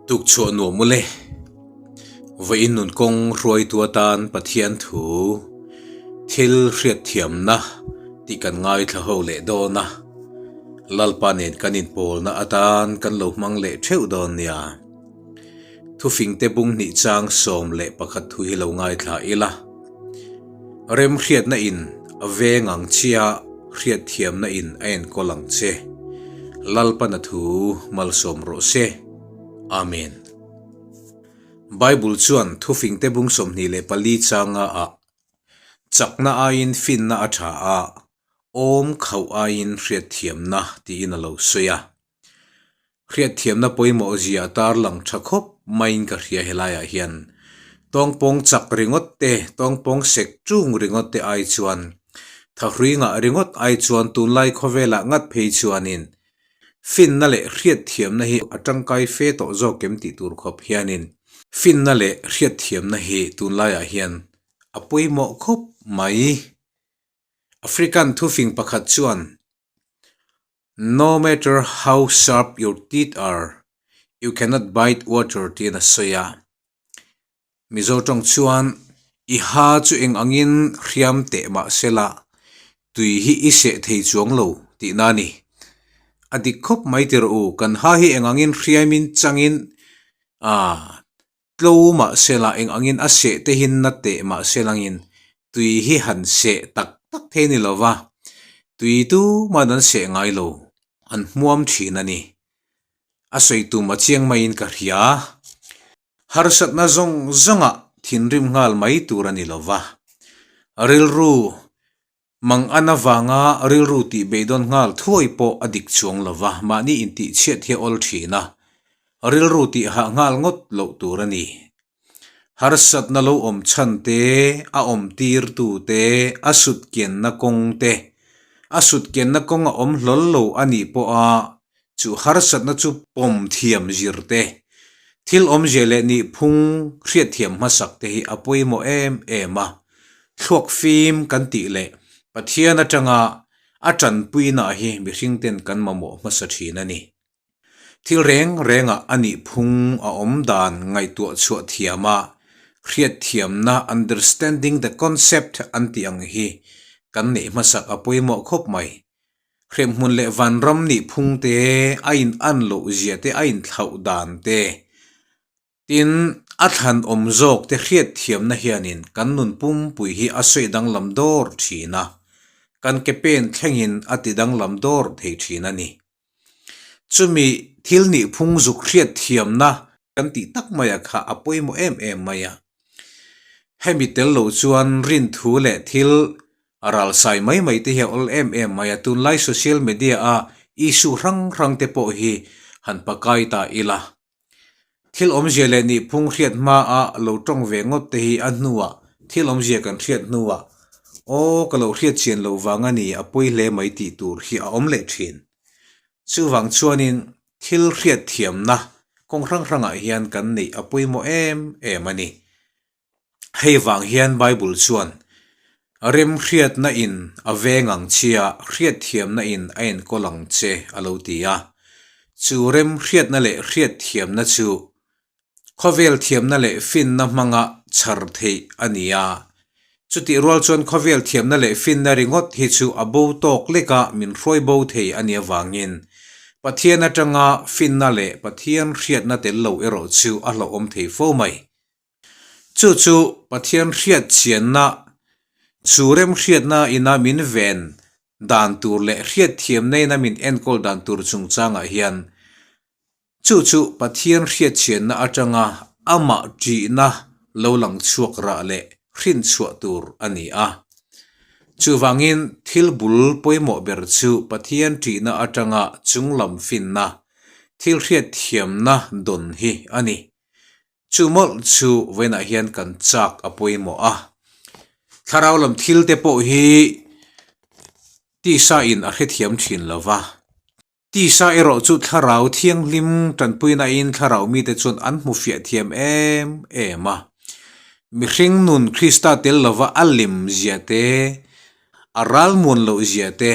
Tukchhuah nuam ule. Vawiin nun kawng hruaitu atan Pathian thu thil hriatthiamna tih kan ngaithla ho leh dawn a, Lalpa nen kan inpawlna atan kan lo hmang leh theuh dawn nia. Thufingte bung hnih chang 11 thu hi lo ngaithla ila. Remhriatna in a veng ang chia hriatthiamna in a enkawl ang che. Lalpana thu malsawm rawh se. Amen. Bible chuan thufingte bung 24 changa ah chakna aiin finna a tha a, awm khauh aiin hriatthiamna tiin a lo sawi a. Hriatthiamna pawimawh zia a tarlang tha khawp maiin ka hria helaiah hian. Tawngpawng chak ringawt te, tawngpawng sek tung ringawt te ai chuan, thahrui ngah ringawt ai chuan tunlai khawvelah ngat phei chuanin finna leh hriatthiamna hi a tangkai fe tawh zawk em tih tur khawp hianin finna leh hriatthiamna hi tunlaiah hian a pawimawh khawp mai. African thufing pakhat chuan No matter how sharp your teeth are, you cannot bite water tiin a sawi a. Mizo tawng chuan i ha chu eng angin hriam teh mah sela, tui hi i seh thei chuang lo tihna a ni. A dik khawp mai ti rawh u, kan ha hi eng angin hriamin changin ah Tlo mah sela eng angin a seh te hin na teh mah selangin tui hi han seh tak tak thei ni lova, tui tuman an seh ngai lo, an hmuam thin a ni. A sawi tum a chiang maiin ka hria. Harsatna zawng zawngah thinrim nghal mai tur a ni lova, rilru Mang an avanga rilru tih beidawn nghal thuai pawh a dik chuang lo va, mahni intih chhiat hi a awl thin a, rilru tih hah nghal ngawt loh tur a ni. Harsatna lo awm chhan te, a awm tirtu te, a sutkianna kawng te, a sutkianna kawng a awm hlawl lo a nih pawha Chu harsatna chu pawm thiam zir te, thil awmzia leh nihphung hriatthiam hmasak te hi a pawimawh em em a. Thluak fim kan tih leh Pathian atanga a tanpuina hi mihring ten kan mamawh hmasa thin a ni. Thil reng rengah a nihphung a awm dan ngaihtuah chhuah thiam a, hriatthiamna understanding the concept an tih ang hi kan neih hmasak a pawimawh khawp mai. Hremhmun leh vanram nih phung te, a in an loh zia te, a in thlauh dan te, tin a thlan awm zawk te hriat thiamna hianin kan nun pumpui hi a sawi danglam dawr thin a, kan ke pen thlengin a ti danglam dawr thei thin a ni. Chumi thil nih phung zuk hriat thiamna kan tih tak maia kha a pawimawh em em mai a. Hemi tel lo chuan rinthu leh thil A ralsai mai mai te hi a awl em em mai a, tunlai social media a issue hrang hrang te pawh hi han pakai ta ila. Thil awmzia leh nihphung hriat hma a lo tawng ve ngawt te hi a hnuah thil awmzia kan hriat hnuah aw ka lo hriat chian lo vang a ni a pawi hle mai tih tur hi a awm leh thin. Chuvang chuanin thil hriat thiamna kawng hrang hrangah hian kan neih a pawimawh em em a ni. Hei vang hian Bible chuan, Remhriatna in a veng ang che a, hriatthiamna in a enkawl ang che a lo ti a. Chu remhriatna leh hriatthiamna chu khawvel thiamna leh finna hmanga chhar theih a ni a. Chutih rual chuan khawvel thiamna leh finna ringawt hi chu a bo tawk leka min hruai bo thei a nih avangin Pathian atanga finna leh Pathian hriatna tel lo erawh chu a hlauhawm thei fo mai. Chu chu Pathian hriat chianna, chu remhriatna ina min ven dan tur leh hriatthiamna ina min enkawl dan tur chungchangah hian chu chu Pathian hriat chianna atanga amah ṭihna lo lang chhuak rah leh hrinchhuah tur a ni a. Chuvangin thil bul pawimawh ber chu Pathian ṭihna atanga chunglam finna, thil hriatthiamna dawn hi a ni. Chu mawlh chu vawiinah hian kan chak a pawimawh a, thlarau lam thil te pawh hi tisa in a hrethiam thin lo va, tisa erawh chu thlarau thianghlim tanpuina in thlarau mite chuan an hmu fiah thiam em em a, mihring nun Krista tel lova a lem zia te, a ralmuan loh zia te,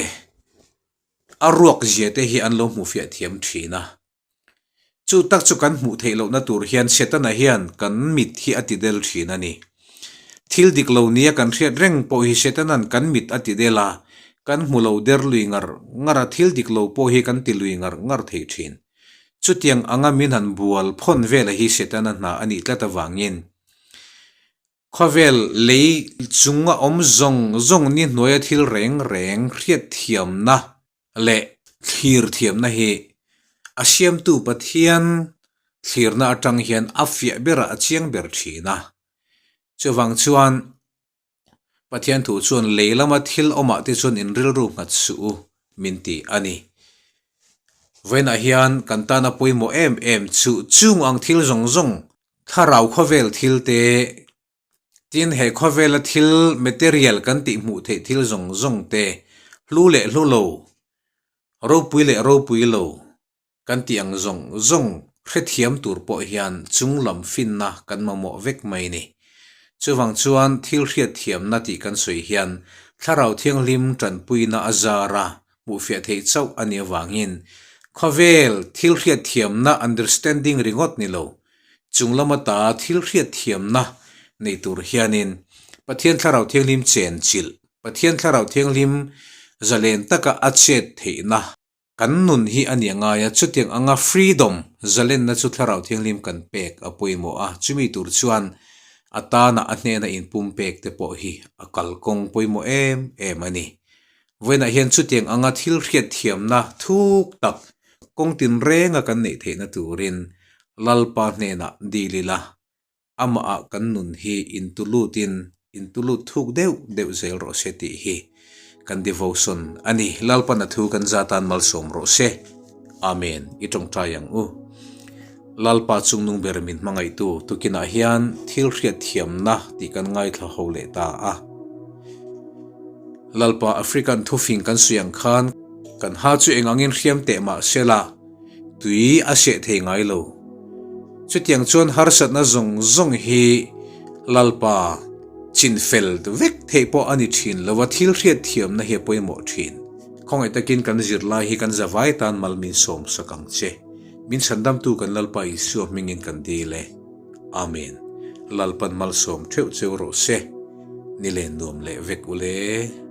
a ruak zia te hi an lo hmu fiah thiam thin a. Chu tak chu kan hmuh theih lohna tur hian Setana hian kan mit hi a ti del thin a ni. Thil dik lo nia kan hriat reng pawh hi Setana'n kan mit a ti del a, kan hmu lo der lui ngar ngar a, thil dik lo pawh hi kan ti lui ngar ngar thei thin. Chutiang anga min han bual phawn vela hi Setana hna a nih tlat avangin Khawvel lei chunga awm zawng zawng ni hnuaia thil reng reng hriatthiamna leh thlir thiamna hi a siamtu Pathian thlirna atang hian a fiah berah a chiang ber thin a. Chuvang chuan Pathian thu chuan lei lama thil awmah te chuan in rilru nghat suh u min ti a ni. Vawiinah hian kan tana pawimawh em em chu chung ang thil zawng zawng Thlarau khawvel thil te, tin he khawvela thil material kan tih hmuh theih thil zawng zawng te, hlu leh hlu lo, ropui leh ropui lo kan tih ang zawng zawng hrethiam tur pawh hian chunglam finna kan mamawh vek mai ni. Chuvang chuan thil hriatthiamna tih kan sawi hian Thlarau Thianghlim tanpuina a zar a, hmuhfiah theih chauh a nih avangin khawvel thil hriatthiamna understanding ringawt ni lo, chung lama ta thil hriatthiamna nei tur hianin Pathian Thlarau Thianghlim chen chilh, Pathian Thlarau Thianghlim zalen taka a chet theihna kan nun hi a nih a ngai a, chutiang anga freedom zalenna chu Thlarau Thianghlim kan pek a pawimawh a, chumi tur chuan a tana a hnena inpumpek te pawh hi a kalkawng pawimawh em em a ni. Vawiinah hian chutiang anga thil hriatthiamna thuk tak kawng tinrenga kan neih theihna turin Lalpa hnenah dil ila, amahah kan nun hi intulutin intulut thuk deuh deuh zel rawh se tih hi kan devotion a ni. Lalpan a thu kan za tan malsawm rawh se. Amen. I tawngtai ang u. Lalpa chungnung ber min hmangaihtu tukinah hian thil hriatthiamna tih kan ngaithla ho leh ta a. Lalpa African thufing kan sawi ang khan kan ha chu eng angin hriam teh mah se la, tui a seh thei ngai lo. Chutiang chuan harsatna zawng zawng hi Lalpa chinfel vek theih pawh a ni thin lo a, thil hriatthiamna hi a pawimawh thin. Khawngaih takin kan zirlai hi kan zavai tan mal min sawmsak ang che. Min chhandamtu kan Lalpa Isua hmingin kan dil e. Amen. Lalpan malsawm theuh cheu rawh se. Ni len nuam leh vek ule.